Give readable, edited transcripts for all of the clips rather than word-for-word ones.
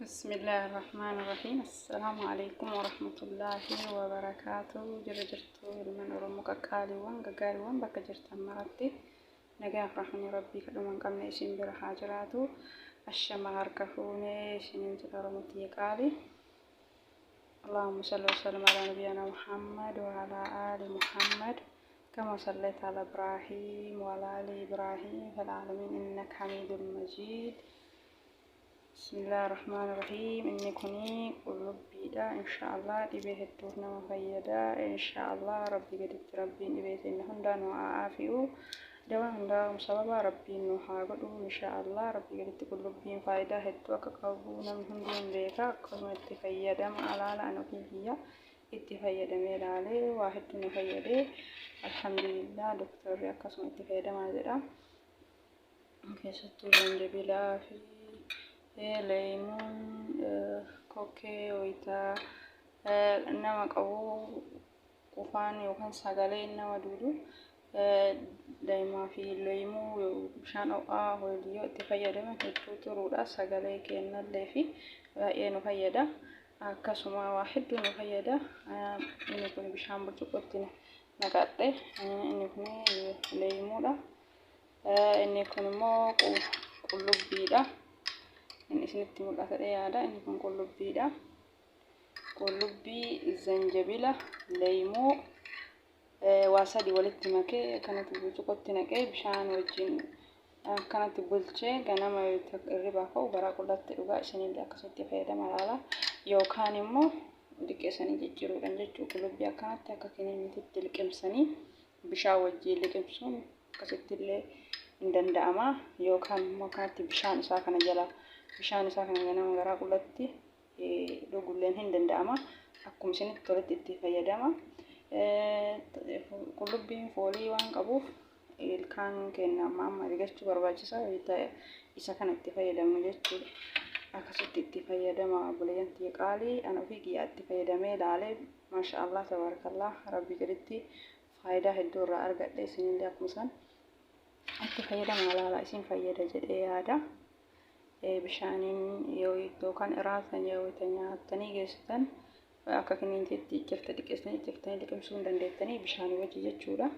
Bismillaahi Rahmaani Rahiim. Assalaamu alaikum warahmatullaahi wabarakaatu. Jirra jirtu ilmaan Oromoo qaqqaaliiwwan gaggaariiwwan bakka jirtan maratti nagaaf rahmanni Rabbii kadhuma hin qabne isin bira haa jiraatu. Ashama harka fuunee isiniin jedha Oromoo tiyya qaali. Allahumma salli wa sallim ala nabiyyina Muhammad wa ala ali Muhammad kama sallaita ala Ibrahim wa ala ali Ibrahim fil alamin innaka Hamidum Majid. Bismillah ar-Rahmaan ar-Rahiim. Inni kuni qullubbiidha. Inshaallah dhibee hedduuf nama fayyada. Inshaallah Rabbii gaditti Rabbiin dhibee teenya hundaa nu haa aafi'u. Dawaa hundaa sababa Rabbiin nu haa godhu. Inshaallah Rabbii gaditti qullubbiin faayidaa hedduu akka qabu namni hunduu hin beeka. Akkasuma itti fayyadama alaala an ofii kiyya itti fayyadamee ilaalee waa hedduu nu fayyade. Alhamdulillah, doktorri akkasuma itti fayyadamaa jedha. Keessattuu zanjabilaa fi leemuun kokkee wayitaa nama qabu, qufaan yookaan sagaleen nama duudu, daa'imaa fi leemuu bishaan ho'aa yoo itti fayyadaman hedduu xuruudha, sagalee kennallee fi baay'ee nu fayyada. Akkasuma waa hedduu nu fayyada. Inni kun bishaan burcuqqootti naqadhe. Inni kun leemuudha. Inni kun immoo qullubbiidha. Inni isinitti mul'ata yaada. Inni kun qullubbiidha. Qullubbii, zanjabila, leemuu waa sadi walitti makee akkanatti burcuqqootti naqee bishaan wajjin akkanatti bulchee ganama hirribaa ka'u garaa qullatti dhugaa. Isinillee akkasitti fayyadama laala. Yookaan immoo liqeessanii jijjiiruudhaan jechuu, qullubbii akkanatti akka kiniiniitti liqimsanii bishaan wajjin liqimsuun akkasitti illee hin danda'ama. Yookaan immoo akkanatti bishaan isaa kana jala, bishaan isaa kana ganama garaa qullatti dhugulleen hin danda'ama. Akkuma isinitti toletti itti fayyadama. Qullubbiin foolii waan qabuuf ilkaan keenya amma amma rigachuu barbaachisa. Isa kana itti fayyadamnu jechuudha. Akkasitti itti fayyadama, obboleeyyan tiyya qaalii. An ofii kiyyaa itti fayyadamee ilaalee, maasha Allah, tabaarakallah, Rabbii gaditti faayidaa hedduu irraa argadhe. Isinillee akkuma san itti fayyadama ilaala, isin fayyada jedhee yaada. Bishaaniin yookaan iraatan yoo nyaattanii geessitan akka kiniintiitti ciccirte dhiqeessanii ciccirtanii liqimsuu hin dandeettanii bishaanii wajji jechuudha.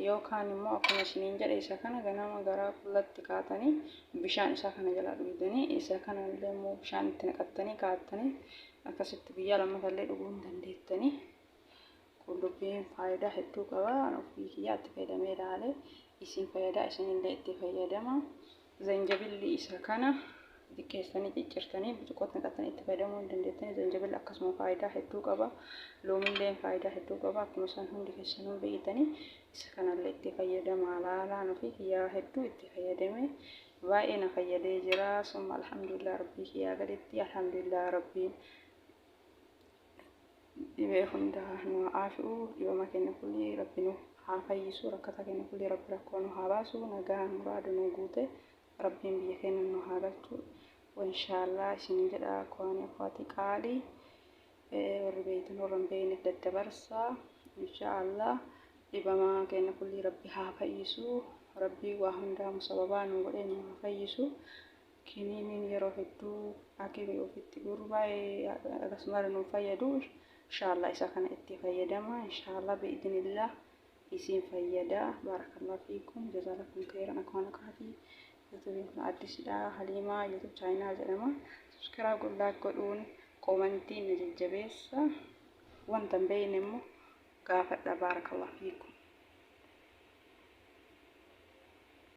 Yookaan immoo akkuma isiniin jedhe isa kana ganama garaa qullatti kaatanii bishaan isaa kana jalaa dhugdanii, isa kana illee immoo bishaan itti naqattanii kaatanii akkasitti guyyaa lammatallee dhuguu hin dandeettanii. Qullubbiin faayidaa hedduu qaba. Ofii kiyyaa itti fayyadamee ilaale, isin fayyada, isinillee itti fayyadama. Zanjabilli isa kana xiqqeessanii ciccirtanii burcuqqootti naqattanii itti fayyadamuu hin dandeettanii. Zanjabilli akkasuma faayidaa hedduu qaba. Loomilleen faayidaa hedduu qaba. Akkuma isaan hundi keessanuu beektanii, isa kanallee itti fayyadama laalaan. Ofii kiyyaa hedduu itti fayyadame, baay'ee na fayyadee jira. Summa alhamdulillah, Rabbii kiyyaa gaditti alhamdulillah, Rabbiin dhibee hunda nu haa aafi'u. Dhibama keenya kulli Rabbi nu haa fayyisu. Rakkataa keenya kulli Rabbi rakkoo nu haa baasu. Nagaa muraada nu guute Rabbiin biyya keenya nu haa galchu inshaallah isin jedha. Akwaani akwaati qaalii, warri beeytan warra hin beekneef daddabarsa. Inshaallah dhibama keenya kulli Rabbi haa fayyisu. Rabbi waa hundaa sababaa nu godhee nu haa fayyisu. Kiniiniin yeroo hedduu akimii ofitti guuru baay'ee akkasumas nu fayyadu. Inshaallah isa kana itti fayyadama. Inshaallah bi'idhnillah isin fayyada. Baarakallahu fiikum, jazaalakum khairan. Akkaan akaatii YouTubeiin kun addisidha. Haliimaa YouTube channel jedhama. Subscribe godhu, godhuun commentiin na jajjabeessa. Wanta hin beekne immoo gaafadha. Baarakallahu fiikum.